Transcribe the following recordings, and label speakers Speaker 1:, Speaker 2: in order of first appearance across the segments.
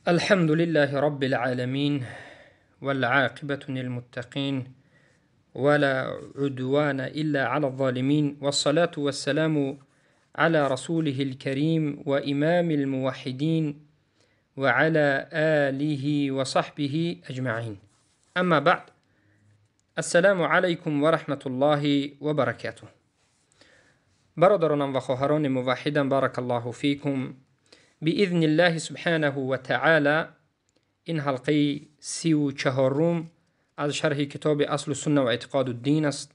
Speaker 1: الحمد لله رب العالمين والعاقبة للمتقين ولا عدوان إلا على الظالمين والصلاة والسلام على رسوله الكريم وإمام الموحدين وعلى آله وصحبه أجمعين. أما بعد، السلام عليكم ورحمة الله وبركاته. برادران و خواهران موحدان، بارك الله فيكم. بإذن الله سبحانه وتعالى این حلقه 34 از شرح کتاب اصل السنة و اعتقاد الدین است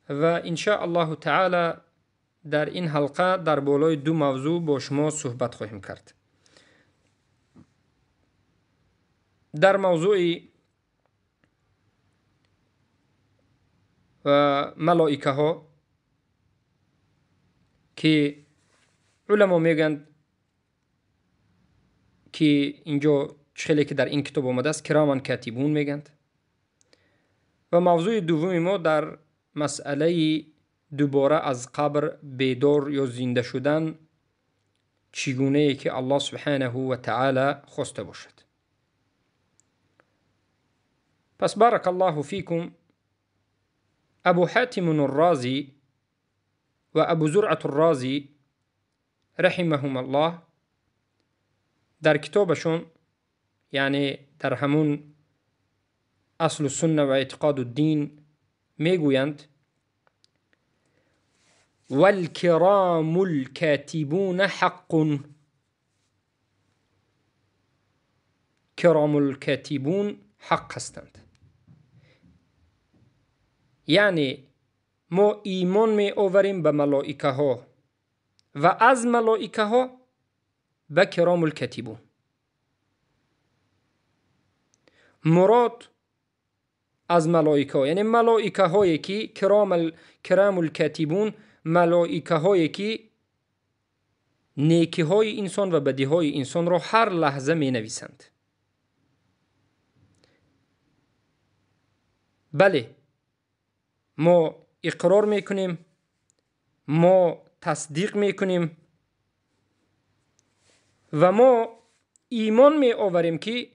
Speaker 1: و ان شاء الله تعالی در این حلقه در بالای دو موضوع با شما صحبت خواهیم کرد. در موضوع ملائکه ها که علما میگند که اینجا خیلی که در این کتاب آمده است کرامان کاتبون میگند، و موضوع دوم ما در مسئله دوباره از قبر بیدار یا زنده شدن چگونه که الله سبحانه و تعالی خواسته باشد. پس بارک الله فیکم. ابو حاتم الرازی و ابو زرعة الرازی رحمهم الله در کتابشون، یعنی در همون اصل السنة و اعتقاد الدین، میگویند والکرام الكاتبون حق. کرام الكاتبون حق هستند، یعنی ما ایمان می آوریم به ملائکه ها و از ملائکه ها به کرام الکاتبون. مراد از ملائکه ها یعنی ملائکه هایی که کرام الکاتبون، ملائکه هایی که نیکی های انسان و بدی های انسان را هر لحظه می نویسند. بله، ما اقرار میکنیم، ما تصدیق میکنیم و ما ایمان می آوریم که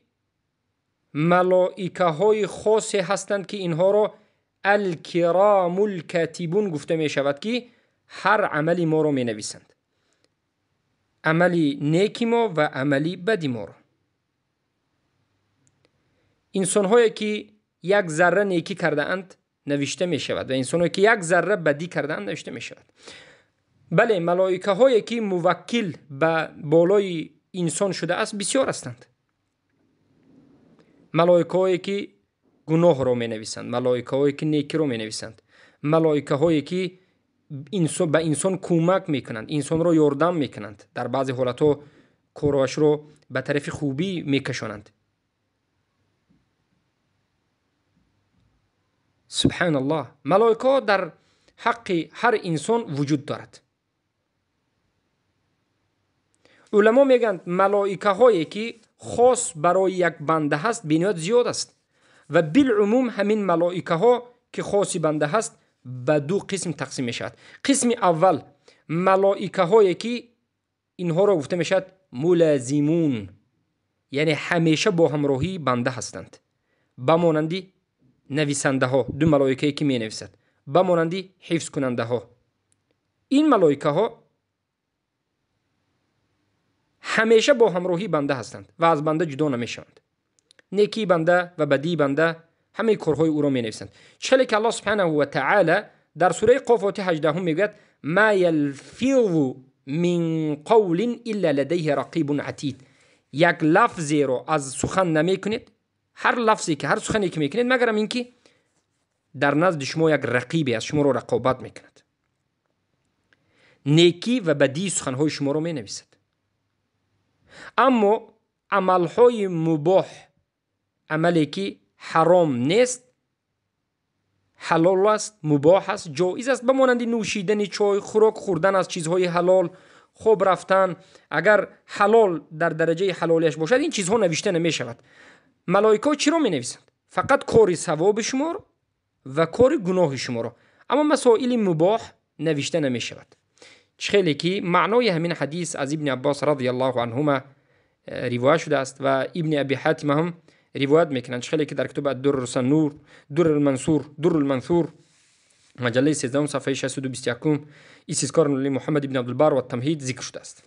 Speaker 1: ملائکه های خاصی هستند که اینها را الکرام الکاتبون گفته می شود که هر عملی ما را می نویسند، عملی نیکی ما و عملی بدی ما را. انسان هایی که یک ذره نیکی کرده اند نوشته می شود و انسان هایی که یک ذره بدی کرده اند نوشته می شود. بله، ملائکه هایی که موکل به بالای انسان شده است بسیار هستند. ملائکه هایی که گناه را می نویسند، ملائکه هایی که نیکی را می نویسند، ملائکه هایی که به انسان کمک می کنند، انسان را یاردم می کنند، در بعضی حالت ها کارش را به طرف خوبی می کشانند. سبحان الله، ملائکه در حق هر انسان وجود دارد. علما میگند ملائکه هایی که خاص برای یک بنده هست بینیت زیاد است و بالعموم همین ملائکه ها که خاص بنده هست به دو قسم تقسیم می شود. قسم اول ملائکه هایی که اینها را گفته می شود ملازمون، یعنی همیشه با همراهی بنده هستند، به مانندی نویسنده ها، دو ملائکه که می نویسد، به مانندی حفظ کننده ها. این ملائکه ها همیشه با همراهی بنده هستند و از بنده جدا نمی شوند. نیکی بنده و بدی بنده همه کارهای او را می نویسند. چلی که الله سبحانه و تعالی در سوره قاف آیه 18 میگوید ما یلفظ من قول الا لدیه رقیب عتید. یک لفظی را از سخن نمی کنید، هر لفظی که هر سخنی که میکنید مگرم اینکه در نزد شما یک رقیبی از شما را رقابت میکند، نیکی و بدی سخنهای شما را می نویسد. اما عملهای مباح، عملی که حرام نیست، حلال است، مباح است، جایز است، به مانند نوشیدن چای، خوراک خوردن از چیزهای حلال، خوب رفتن، اگر حلال در درجه حلالیش باشد این چیزها نوشته نمی شود. ملائکه چی را می نویسند؟ فقط کار ثواب شما را و کار گناه شما را، اما مسائل مباح نوشته نمی شود. خیلی که معنای همین حدیث از ابن عباس رضی الله عنهما ривоят шудааст ва Ибни Аби Ҳатима ҳам ривоят мекунанд, хеле ки дар китоби Ад-Дурр Дурр ал-Мансур маҷаллаи 13 сафҳаи 621 Истизкор ли Муҳаммад ибн Абдулбар ва Тамҳид зикр шудааст.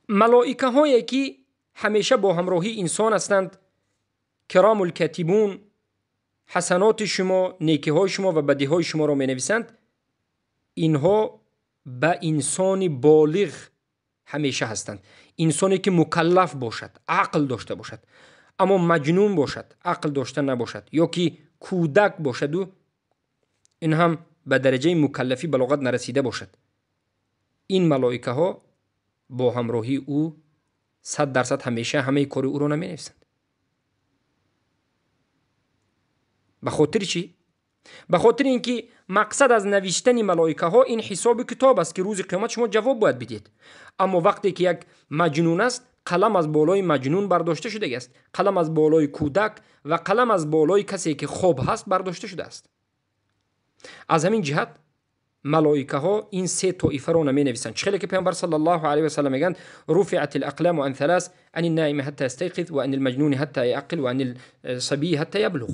Speaker 1: Малоикаҳое ки ҳамеша бо ҳамроҳии инсон ҳастанд, киромул катибун, ҳасаноти шумо, некиҳои шумо ва бадиҳои шуморо менависанд, инҳо ба инсони болиғ ҳамеша ҳастанд. Инсоне ки мукаллаф бошад, ақл дошта бошад, аммо маҷнун бошад, ақл дошта набошад, ё ки кӯдак бошаду ин ҳам ба дараҷаи мукаллафӣ балоғат нарасида бошад, ин малоикаҳо бо ҳамроҳии ӯ 100% ҳамеша ҳамаи кори ӯро наменависанд. Ба хотири чӣ? Ба хотири ин ки мақсад аз навиштани малоикаҳо ин ҳисоби китоб аст, ки рӯзи қиёмат шумо ҷавоб бояд бидиҳед. Аммо вақте ки як маҷнун аст, қалам аз болои маҷнун бардошта шудагиаст, қалам аз болои кӯдак ва қалам аз болои касе ки хоб ҳаст бардошта шудааст. Аз ҳамин ҷиҳат малоикаҳо ин се тоифаро наменависанд. Чӣ хеле ки Паёмбар саллаллоҳу алайҳи васаллам мегӯянд: руфиат алақламу ан салас, ани наими ҳатта ястайқиз, ва ани лмаҷнуни ҳатта яъқил, ва ани лсабии ҳатта яблуғ.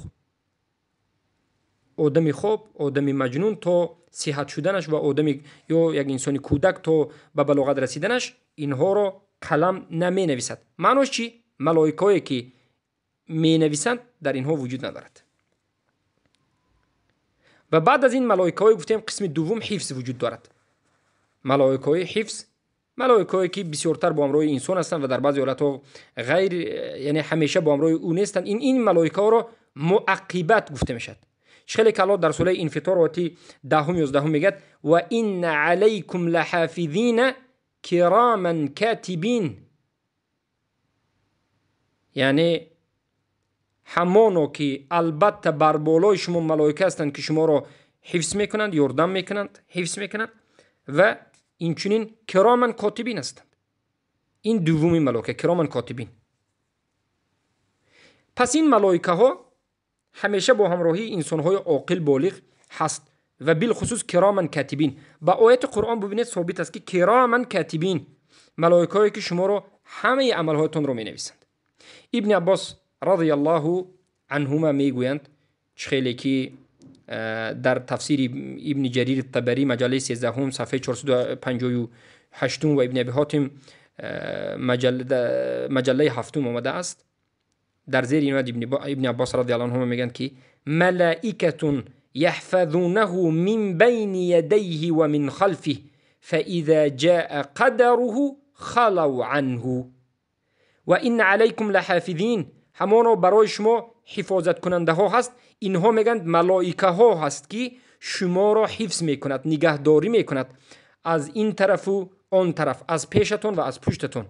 Speaker 1: Одами хоб, одами маҷнун то сиҳат шуданаш ва одами ё як инсони кӯдак то ба балоғат расиданаш, инҳоро қалам наменависад. Маънош чӣ? Малоикое ки менависанд дар инҳо вуҷуд надорад. Ва баъд аз ин малоикаҳое гуфтем қисми дуввум ҳифз вуҷуд дорад. Малоикаҳои ҳифз, малоикаҳое ки бисёртар бо ҳамроҳи инсон ҳастанд ва дар баъзе ҳолатҳо ғайр, яъне ҳамеша бо ҳамроҳи ӯ нестанд. Ин малоикаҳоро муаққибат гуфта мешавад. Хеле ки Аллоҳ дар сураи Инфитор ояти 10-11 мегӯяд: ва инна алайкум лаҳофизина кироман котибин, яъне ҳамоно ки албатта бар болои шумо малоика ҳастанд ки шуморо ҳифз мекунанд, ёрдам мекунанд, ҳифз мекунанд ва инчунин кироман котибин ҳастанд. Ин дуввуми малоика, кироман котибин. Пас ин малоикаҳо ҳамеша бо ҳамроҳии инсонҳои оқил болиғ ҳаст ва билхусус кироман катибин. Ба ояти Қуръон бубинед, собит аст ки кироман катибин, малоикаҳое ки шуморо ҳамаи амалҳоятонро менависанд. Ибни Аббос радиаллоҳу анҳума мегӯянд, чӣ хеле ки дар тафсири Ибни Ҷарир Табарӣ маҷаллаи 13 сафҳаи 458 ва Ибни Аби Ҳотим маҷаллаи 7 омадааст. Дар зери ин оят Ибни Аббос радиаллоҳу анҳума мегӯянд ки малаикатун яҳфазунаҳу мин байни ядайҳи ва мин халфиҳ фаиза ҷаа қадаруҳу халав анҳу ва инна алайкум лаҳофизин. Ҳамоно барои шумо ҳифозаткунандаҳо ҳаст. Инҳо мегӯянд малоикаҳо ҳаст ки шуморо ҳифз мекунад, нигаҳдорӣ мекунад аз ин тарафу он тараф, аз пешатон ва аз пуштатон.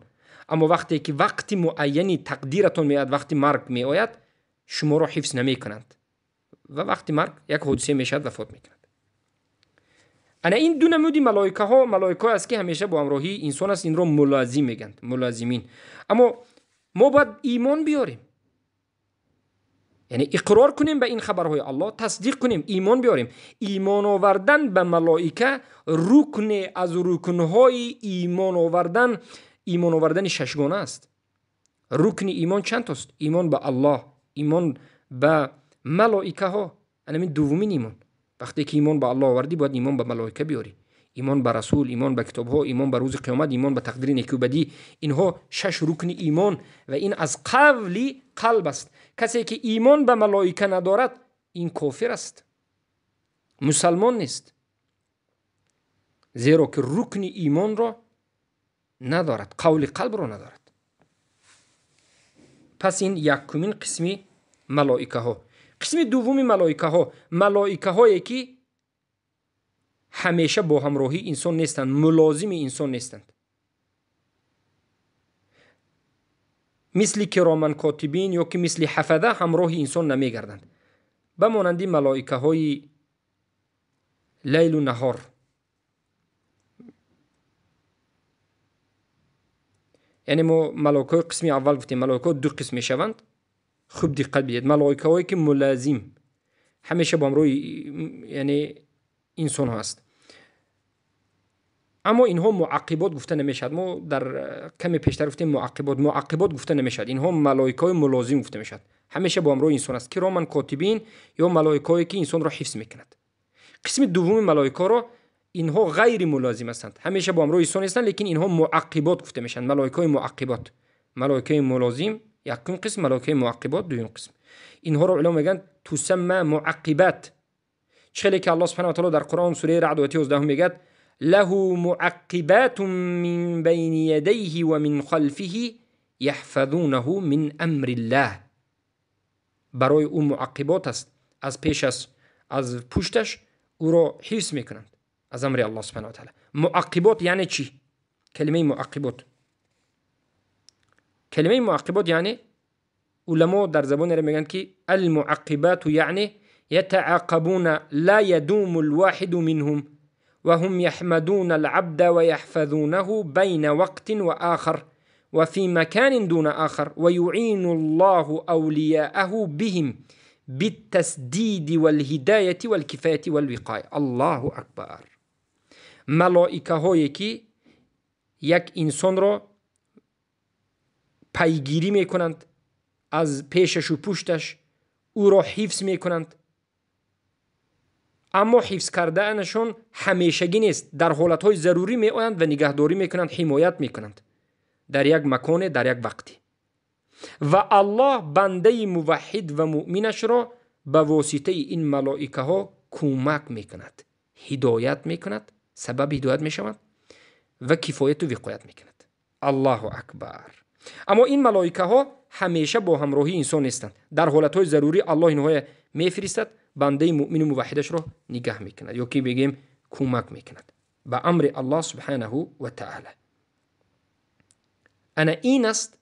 Speaker 1: Аммо вақте ки вақти муайяни тақдиратон меояд, вақти марг меояд, шуморо ҳифз намекунанд ва вақти марг як ҳодиса мешавад, вафот мекунад. Ана ин ду намуди малоикаҳо малоикаҳое аст ки ҳамеша бо ҳамроҳии инсон аст. Инро мулозим мегӯянд, мулозимин. Аммо мо бояд имон биёрем, яъне иқрор кунем ба ин хабарҳои Аллоҳ, тасдиқ кунем, имон биёрем. Имон овардан ба малоика рукне аз рукнҳои имон овардан, имон овардани шашгона аст. Рукни имон чанд тост? Имон ба Аллоҳ, имон ба малоикаҳо, ана ин дуввумин имон. Вақте ки имон ба Аллоҳ овардӣ, бояд имон ба малоика биёрӣ, имон ба расул, имон ба китобҳо, имон ба рӯзи қиёмат, имон ба тақдири некию бадӣ. Инҳо шаш рукни имон ва ин аз қавли қалб аст. Касе ки имон ба малоика надорад, ин кофир аст, мусалмон нест, зеро ки рукни имонро надорад, қавли қалбро надорад. Пас ин якумин қисми малоикаҳо. Қисми дуввуми малоикаҳо, малоикаҳое ки ҳамеша бо ҳамроҳии инсон нестанд, мулозими инсон нестанд, мисли кироман котибин ё ки мисли ҳафада ҳамроҳи инсон намегарданд, ба монанди малоикаҳои лайлу наҳор. Яъне мо малоикаҳои қисми аввал гуфтем, малоикаҳо ду қисм мешаванд. Хуб диққат бидиҳед, малоикаҳое ки мулозим ҳамеша бо ҳамроҳи яъне инсонҳо аст. Аммо инҳо муаққибот гуфта намешавад. Мо дар каме пештар гуфтем муаққибот, муаққибот гуфта намешавад. Инҳо малоикаҳои мулозим гуфта мешавад. Ҳамеша бо ҳамроҳи инсон аст. Кироман котибин ё малоикаҳое ки инсонро ҳифз мекунад. Қисми дуввуми малоикаро инҳо ғайри мулозим ҳастанд. Ҳамеша бо ҳамроҳи инсон нестанд, лекин инҳо муаққибот гуфта мешаванд. Малоикаҳои муаққибот. Малоикаи мулозим якум қисм, малоикаи муаққибот дуюм қисм. Инҳоро уламо мегӯянд тусамма муаққибат. Чӣ хеле ки Аллоҳ субҳанаҳу ва таъоло дар Қуръон сураи Раъд ояти 11 мегӯяд: له معقبات من بين يديه ومن خلفه يحفظونه من أمر الله. برای او معقبات است، از پیش است، از پشتش او را حفظ میکنند از امر الله سبحانه و تعالی. معقبات یعنی چی؟ کلمه معقبات، کلمه معقبات یعنی علما در زبان عربی میگن که المعقبات یعنی يتعاقبون لا يدوم الواحد منهم وهم يحمدون العبد ويحفظونه بين وقت وآخر وفي مكان دون آخر ويعين الله أولياءه بهم بالتسديد والهداية والكفاية والوقاية. الله أكبر. ملائكه هایی که یک انسان را پیگیری میکنند، از پیشش و پشتش او را حفظ میکنند، اما حفظ کردنشون همیشگی نیست. در حالتهای ضروری می آیند و نگهداری میکنند، حمایت میکنند در یک مکان، در یک وقتی. و الله بنده موحد و مؤمنش را به واسطه این ملائکه ها کمک میکند، هدایت میکند، سبب هدایت میشود و کفایت و وقایت میکند. الله اکبر. اما این ملائکه ها همیشه با همراهی انسان نیستند. در حالتهای ضروری الله اینها میفرستد، بنده مؤمن و موحدش را نگه میکند یا که بگیم کمک میکند به امر الله سبحانه و تعالی. انا این است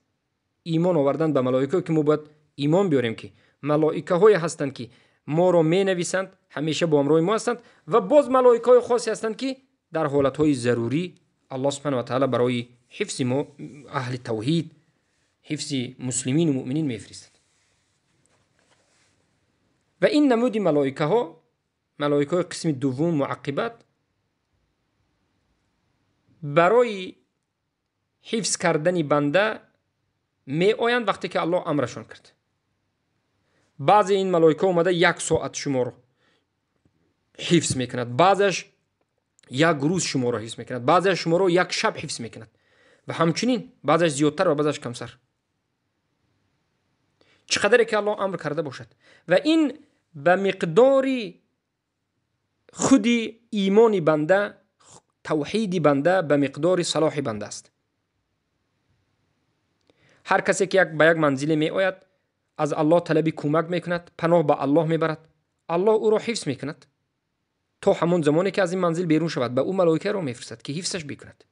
Speaker 1: ایمان آوردن به ملائکه که ما باید ایمان بیاریم که ملائکه های هستند که ما را می نویسند، همیشه با همراه ما هستند، و باز ملائکه های خاصی هستند که در حالت های ضروری الله سبحانه و تعالی برای حفظ ما اهل توحید، حفظ مسلمین و مؤمنین میفرستند. و این نمود ملائکه ها، ملائکه های قسم دوم معقبات، برای حفظ کردن بنده می آیند وقتی که الله امرشان کرد. بعضی این ملائکه اومده یک ساعت شما رو حفظ میکند، بعضیش یک روز شما رو حفظ میکند، بعضیش شما رو یک شب حفظ میکند، و همچنین بعضیش زیادتر و بعضیش کمتر، چقدر که الله امر کرده باشد. و این به مقدار خود ایمان بنده، توحید بنده، به مقدار صلاح بنده است. هر کسی که به یک منزل می آید، از الله طلب کمک میکند، پناه به الله میبرد، الله او را حفظ میکند تا همون زمانی که از این منزل بیرون شود. به او ملائکه را میفرستد که حفظش بکند.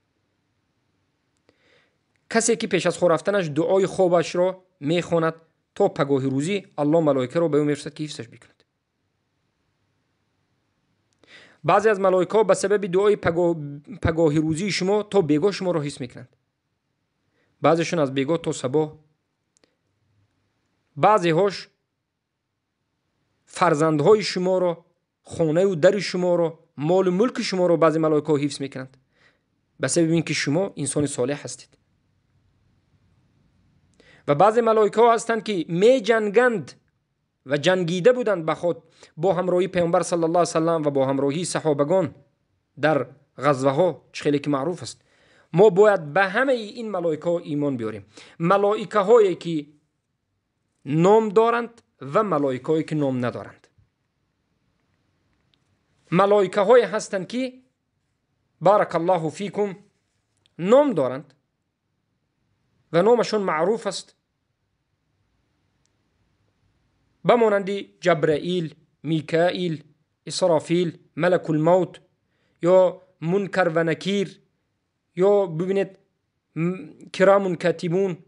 Speaker 1: کسی که پیش از خواب رفتنش دعای خوابش را میخواند، تا پگاه روزی الله ملائکه را به او میفرستد که حفظش بکند. بعضی از ملائکه به سبب دعای پگاه روزی شما تا بیگاه شما را حفظ میکنند، بعضیشون از بیگاه تا صبح، بعضی هاش فرزندهای شما را، خانه و در شما را، مال و ملک شما را بعضی ملائکه ها حفظ میکنند به سبب اینکه شما انسان صالح هستید. و بعضی ملائکه ها هستند که می جنگند و جنگیده بودند به خود با همراهی پیامبر صلی الله علیه و سلم و با همراهی صحابگان در غزوه ها، چه خیلی که معروف است. ما باید به همه این ملائکه ها ایمان بیاریم، ملائکه هایی که نام دارند و ملائکه هایی که نام ندارند. ملائکه هایی هستند که بارک الله فیکم نام دارند و نامشون معروف است، بمانند جبرائیل، میکائیل، اسرافیل، ملک الموت، یا منکر و نکیر، یا ببینید کرام کاتبون.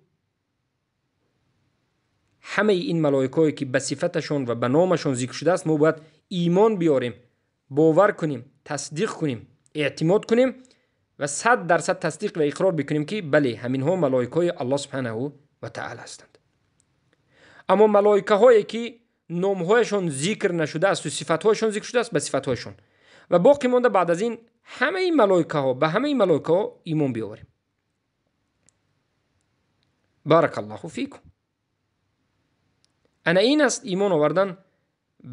Speaker 1: همه این ملائکه‌ای که به صفتشون و به نامشون ذکر شده است، ما باید ایمان بیاریم، باور کنیم، تصدیق کنیم، اعتماد کنیم و 100% تصدیق و اقرار بکنیم که بله همینها ملائکه الله سبحانه و تعالی هستند. اما ملائکه هایی که نامهایشان ذکر نشده است و صفتهایشان ذکر شده است، به صفتهایشان و باقی مانده بعد از این ҳамаи малоикаҳо, ба ҳамаи малоикаҳо имон биёварем. Баракаллоҳу фикум. Ана ин аст имон овардан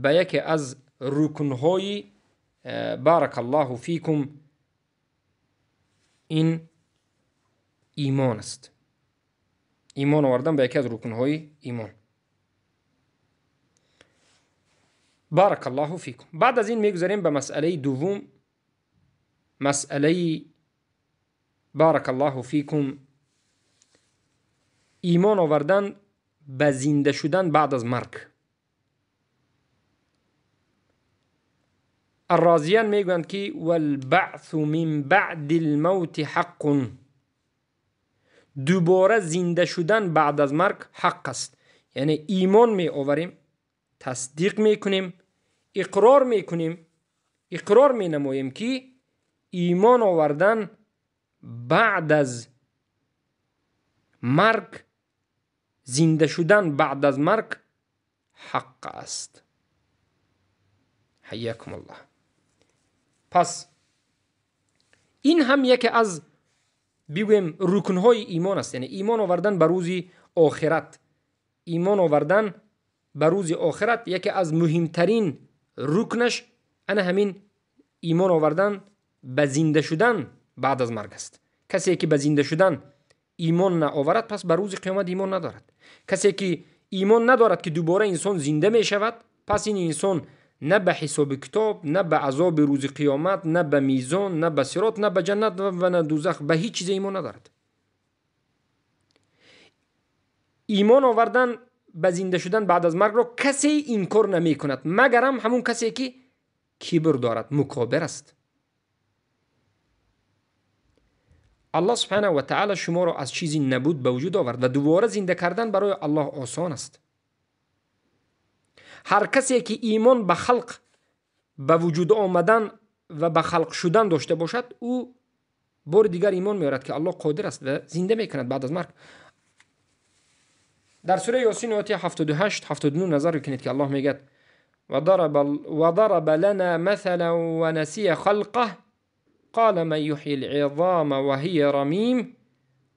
Speaker 1: ба яке аз рукнҳои баракаллоҳу фикум ин имон аст. Имон овардан ба яке аз рукнҳои имон. Баракаллоҳу фикум. Баъд аз ин мегузарем ба масъалаи дуввум, масъалаи баракаллоҳу фикум имон овардан ба зинда шудан баъд аз марг. الرازیان میگویند که والبعث من بعد الموت حق. دوباره زنده شدن بعد از مرگ حق است. یعنی ایمان می آوریم، تصدیق میکنیم، اقرار میکنیم، اقرار می نماییم که ایمان آوردن بعد از مرگ، زنده شدن بعد از مرگ حق است. حیاکم الله. پس این هم یکی از بگویم رکنهای ایمان است. یعنی ایمان آوردن به روز آخرت، ایمان آوردن به روز آخرت یکی از مهمترین رکنش انا همین ایمان آوردن به زنده شدن بعد از مرگ است. کسی که به زنده شدن ایمان نآورد پس به روز قیامت ایمان ندارد. کسی که ایمان ندارد که دوباره انسان زنده می شود، پس این انسان نه به حساب کتاب، نه به عذاب روز قیامت، نه به میزان، نه به صراط، نه به جنت و نه دوزخ، به هیچ چیز ایمان ندارد. ایمان آوردن به زنده شدن بعد از مرگ را کسی انکار نمی کند، مگرم همون کسی که کبر دارد، مکابر است. الله سبحانه و تعالی شما را از چیزی نبود به وجود آورد و دوباره زنده کردن برای الله آسان است. هر کسی که ایمان به خلق، به وجود آمدن و به خلق شدن داشته باشد، او بار دیگر ایمان میارد که الله قادر است و زنده میکند بعد از مرگ. در سوره یاسین آیات 78 79 نظر کنید که الله میگه وضرب لنا مثلا ونسي خلقه قال من يحيي العظام وهي رميم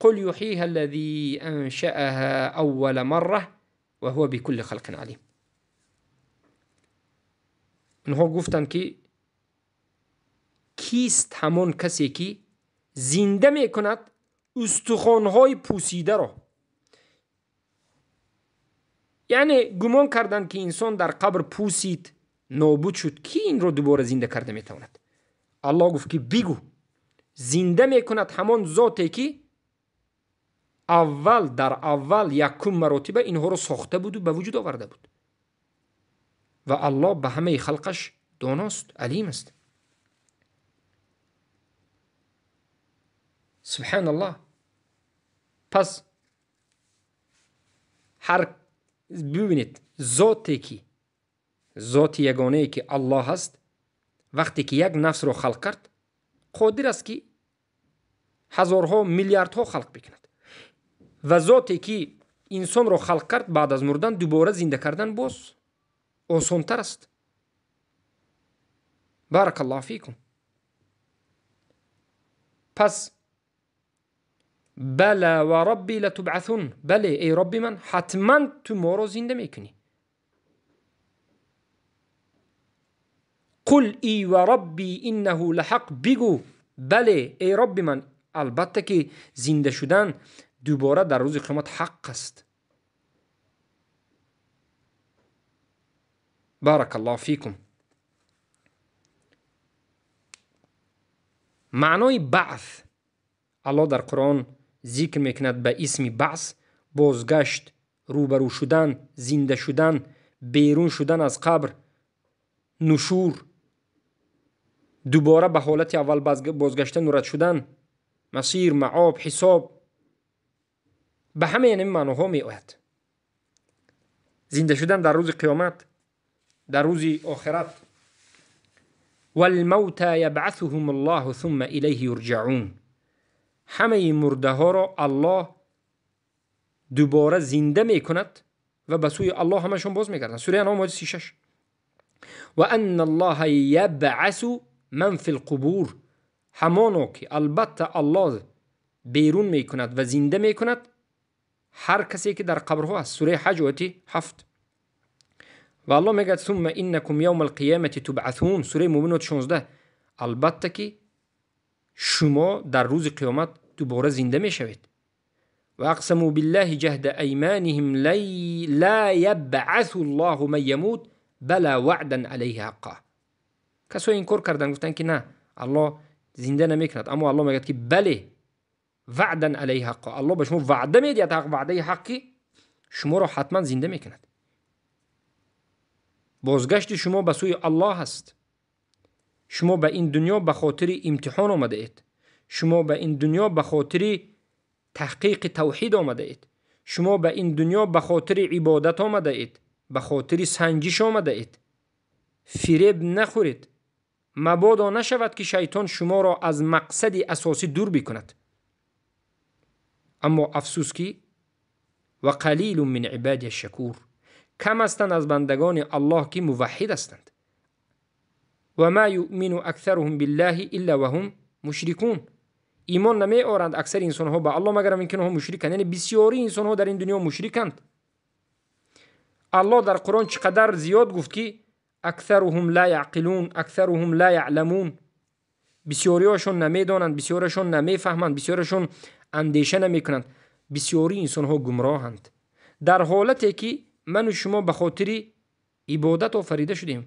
Speaker 1: قل يحييها الذي أنشأها أول مرة وهو بكل خلق عليم. اونها گفتند که کیست همان کسی که زنده میکند استخوانهای پوسیده را؟ یعنی گمان کردند که انسان در قبر پوسید، نابود شد، کی این را دوباره زنده کرده میتواند؟ الله گفت که بگو زنده میکند همان ذاتی که اول در اول یکم مراتبه اینها را ساخته بود و به وجود آورده بود. و الله به همه خلقش داناست، علیم است. سبحان الله. پس هر ببینید ذاتی که ذات یگانه که الله هست، وقتی که یک نفس رو خلق کرد قادر است که هزارها میلیاردها خلق بکند. و ذاتی که انسان رو خلق کرد بعد از مردن دوباره زنده کردن باز آسانتر است. بارک الله فیکم. پس بلا و ربی لتبعثون، بله ای ربی من حتما تو ما رو زنده میکنی. قل ای و ربی انه لحق، بگو بله ای ربی من البته که زنده شدن دوباره در روز قیامت حق است. بارک الله فیکم. معنای بعث الله در قرآن ذکر میکند به اسم بعث، بازگشت، روبرو شدن، زنده شدن، بیرون شدن از قبر، نشور، دوباره به حالت اول بازگشتن و رد شدن، مسیر، معاب، حساب، به همه این معناها می آید. زنده شدن در روز قیامت، در روز آخرت. والموتى یبعثهم الله ثم الیه یرجعون، همه مرده ها را الله دوباره زنده می کند و به سوی الله همشون باز میگردند. سوره انعام آیه 36. و ان الله یبعث من فی القبور، ҳамоно ки албатта Аллоҳ берун мекунад ва зинда мекунад ҳар касе ки дар қабрҳо аст. Сураи Ҳаҷ ояти 7. Ва Аллоҳ мегӯяд: сумма иннакум явма алқиямати тубъасун. Сураи Муъмин ояти 16. Албатта ки шумо дар рӯзи қиёмат дубора зинда мешавед. Ва ақсаму биллаҳи ҷаҳда айманихим ла ябъасу Аллоҳу ман ямут бала ваъдан алайҳи ҳаққа. Касое инкор карданд, гуфтанд ки на, Аллоҳ зинда намекунад. Аммо Аллоҳ мегӯяд ки бале, ваъдан алайҳи ҳаққа, Аллоҳ ба шумо ваъда медиҳад, ҳақ ваъдаи ҳақ ки шуморо ҳатман зинда мекунад. Бозгашти шумо ба сӯи Аллоҳ аст. Шумо ба ин дунё ба хотири имтиҳон омадаед. Шумо ба ин дунё ба хотири таҳқиқи тавҳид омадаед. Шумо ба ин дунё ба хотири ибодат омадаед, ба хотири санҷиш омадаед. Фиреб нахӯред. Мабодо нашавад ки шайтон шуморо аз мақсади асосӣ дур бикунад. Аммо афсӯс ки ва қалилун мин ибадия шакур, кам ҳастанд аз бандагони Аллоҳ ки муваҳҳид ҳастанд. Ва ма юъмину аксаруҳум биллаҳи илла ва ҳум мушрикун. Имон намеоранд аксари инсонҳо ба Аллоҳ магарам ин ки онҳо мушриканд. Яъне бисёри инсонҳо дар ин дунё мушриканд. Аллоҳ дар Қуръон чӣ қадар зиёд гуфт ки аксаруҳум ла яъқилун, аксаруҳум ла яъламун. Бисёриҳошон намедонанд, бисёриҳошон намефаҳманд, бисёриҳошон андеша намекунанд. Бисёри инсонҳо гумроҳанд. Дар ҳолате ки ману шумо ба хотири ибодат офарида шудем,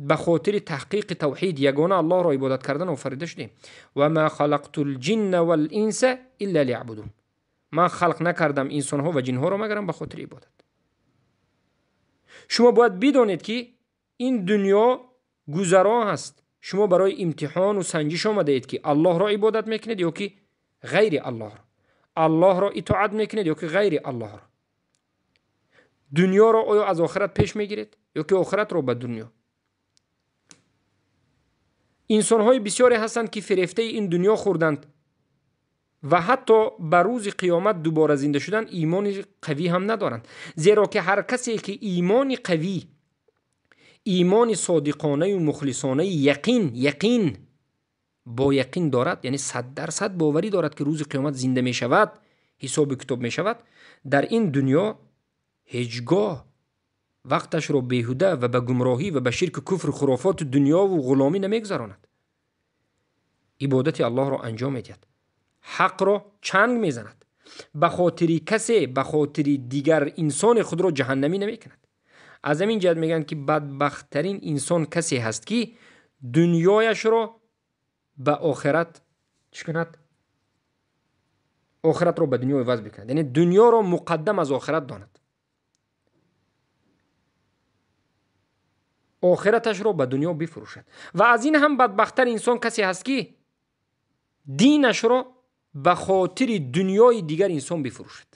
Speaker 1: ба хотири таҳқиқи тавҳид, ягона Аллоҳро ибодат кардан офарида шудем. Ва ма халақту лҷинна вал-инса илла лияъбудун. Ман халқ накардам инсонҳо ва ҷинҳоро магарам ба хотири ибодат. Шумо бояд бидонед ки ин дунё гузаро ҳаст. Шумо барои имтиҳону санҷиш омадаед ки Аллоҳро ибодат мекунед ё ки ғайри Аллоҳро, Аллоҳро итоат мекунед ё ки ғайри Аллоҳро. Дунёро оё аз охират пеш мегиред ё ки охиратро ба дунё? Инсонҳои бисёре ҳастанд ки фирефтаи ин дунё хӯрданд ва ҳатто ба рӯзи қиёмат дубора зинда шудан имони қавӣ ҳам надоранд. Зеро ки ҳар касе ки имони қавӣ, имони содиқонаю мухлисонаи яқин бо яқин дорад, яъне 100% боварӣ дорад ки рӯзи қиёмат зинда мешавад, ҳисоби китоб мешавад, дар ин дунё ҳеҷ гоҳ вақташро беҳуда ва ба гумроҳӣ ва ба ширку куфру хурофоти дунёву ғуломӣ намегузаронад. Ибодати Аллоҳро анҷом медиҳад, ҳақро чанг мезанад, ба хотири касе, ба хотири дигар инсони худро ҷаҳаннамӣ намекунад. Аз ҳамин ҷиҳат мегӯянд ки бадбахттарин инсон касе ҳаст ки дунёяшро ба охират чӣ кунад? Охиратро ба дунё иваз бикунад, яъне дунёро муқаддам аз охират донад, охираташро ба дунё бифурӯшад. Ва аз ин ҳам бадбахттар инсон касе ҳаст ки динашро ба хотири дунёи дигар инсон бифурӯшад.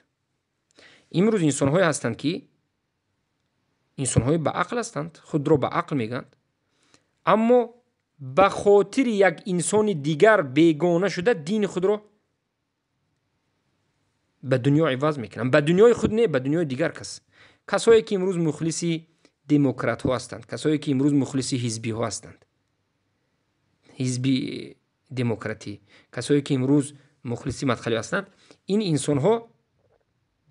Speaker 1: Имрӯз инсонҳое ҳастанд ки инсонҳои ба ақл ҳастанд, худро ба ақл мегӯянд, аммо ба хотири як инсони дигар бегона шуда дини худро ба дунё иваз мекунанд. Ба дунёи худ не, ба дунёи дигар кас. Касое ки имрӯз мухлиси демократҳо ҳастанд, касое ки имрӯз мухлиси ҳизбиҳо ҳастанд, ҳизби демократӣ, касое ки имрӯз мухлиси мадхалӣ ҳастанд, ин инсонҳо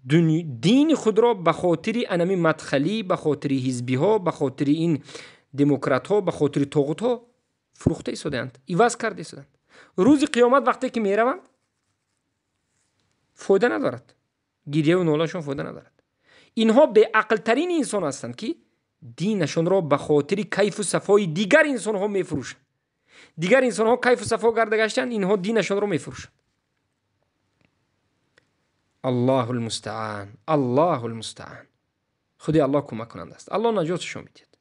Speaker 1: дини худро ба хотири анами мадхалӣ, ба хотири ҳизбиҳо, ба хотири ин демократҳо, ба хотири тоғутҳо фурӯхта истодаанд, иваз карда истодаанд. Рӯзи қиёмат вақте ки мераванд, фоида надорад, гирьяву нолашон фоида надорад. Инҳо беақлтарин инсон ҳастанд ки динашонро ба хотири кайфу сафои дигар инсонҳо мефурӯшанд. Дигар инсонҳо кайфу сафо карда гаштанд, инҳо динашонро мефурӯшанд. Аллоҳу лмустаан, Аллоҳу лмустаан. Худи Аллоҳ кӯмак кунанда аст. Аллоҳ наҷотшон медиҳад.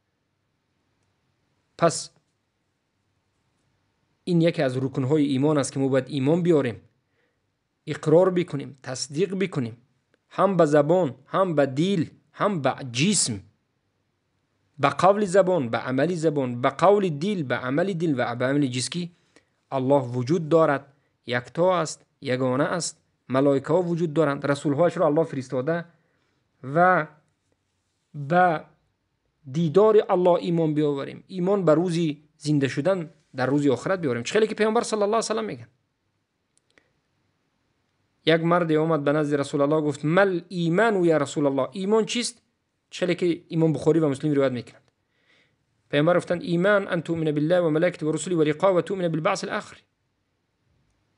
Speaker 1: Пас ин яке аз рукнҳои имон аст ки мо бояд имон биёрем, иқрор бикунем, тасдиқ бикунем, ҳам ба забон, ҳам ба дил, ҳам ба ҷисм, ба қавли забон, ба амали забон, ба қавли дил, ба амали дил ва ба амали ҷисм ки Аллоҳ вуҷуд дорад, якто аст, ягона аст, малоикаҳо вуҷуд доранд, расулҳояшро Аллоҳ фиристода ва ба дидори Аллоҳ имон биёварем, имон ба рӯзи зинда шудан дар рӯзи охират биёрем. Чӣ хеле ки Паёмбар саллаллоҳу алайҳи васаллам мегӯянд. Як марде омад ба назди Расулаллоҳ, гуфт: мал иману я Расулаллоҳ, имон чист? Чӣ хеле ки Имом Бухорӣ ва Муслим ривоят мекунанд. Паёмбар гуфтанд: иман ан туъмина биллаҳи ва малаикатиҳи ва русулиҳи ва лиқоиҳи ва туъмина билбаъси ал-охир.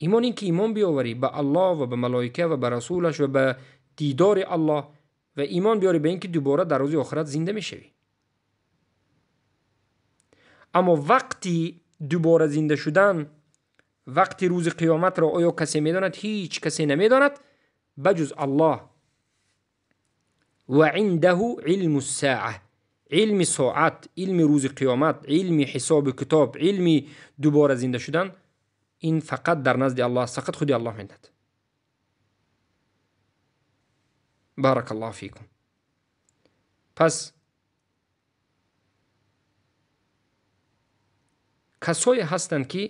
Speaker 1: Имон ин ки имон биёварӣ ба Аллоҳ ва ба малоика ва ба расулаш ва ба дидори Аллоҳ ва имон биёрӣ ба ин ки дубора дар рӯзи охират зинда мешавӣ. Аммо вақти дубора зинда шудан, вақти рӯзи қиёматро оё касе медонад? Ҳеҷ касе намедонад ба ҷуз Аллоҳ. Ва индаҳу илму ссаа, илми соат, илми рӯзи қиёмат, илми ҳисобу китоб, илми дубора зинда шудан, ин фақат дар назди Аллоҳ аст, фақат худи Аллоҳ медонад. Баракаллоҳу фикум. Пас касое ҳастанд ки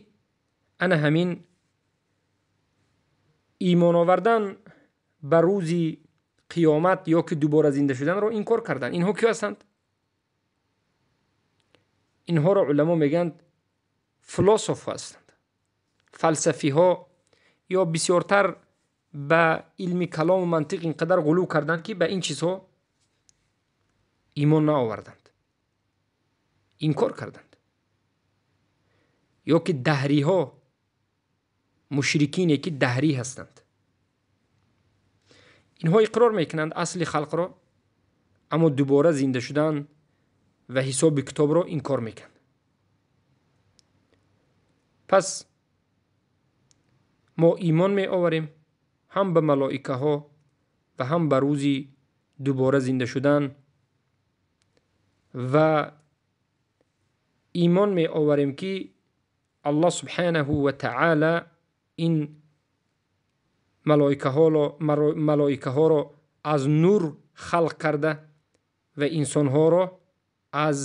Speaker 1: ана ҳамин имон овардан ба рӯзи қиёмат ё ки дубора зинда шуданро инкор карданд. Инҳо кӣ ҳастанд? Инҳоро уламо мегӯянд философ ҳастанд, фалсафиҳо, ё бисёртар ба илми калому мантиқ ин қадар ғулув карданд ки ба ин чизҳо имон наоварданд, инкор карданд. Ё ки даҳриҳо, мушрикине ки даҳрӣ ҳастанд. Инҳо иқрор мекунанд асли халқро, аммо дубора зинда шудан ва ҳисоби китобро инкор мекунанд. Пас мо имон меоварем ҳам ба малоикаҳо ва ҳам ба рӯзи дубора зинда шудан ва имон меоварем ки Аллоҳ субҳанаҳу ва таъала ин малоикаҳоро аз нур халқ карда ва инсонҳоро аз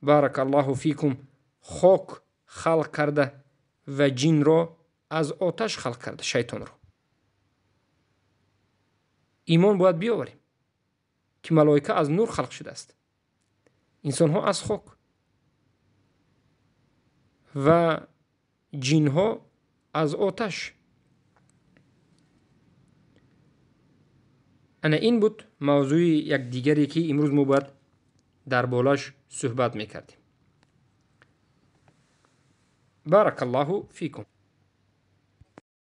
Speaker 1: баракаллоҳу фикум хок халқ карда ва ҷинро аз оташ халқ карда, шайтонро. Имон бояд биёварем ки малоика аз нур халқ шудааст, инсонҳо аз хок ва ҷинҳо аз оташ. Ана ин буд мавзӯи як дигаре ки имрӯз мо бояд дар болаш суҳбат мекардем. Баракаллоҳу фикум.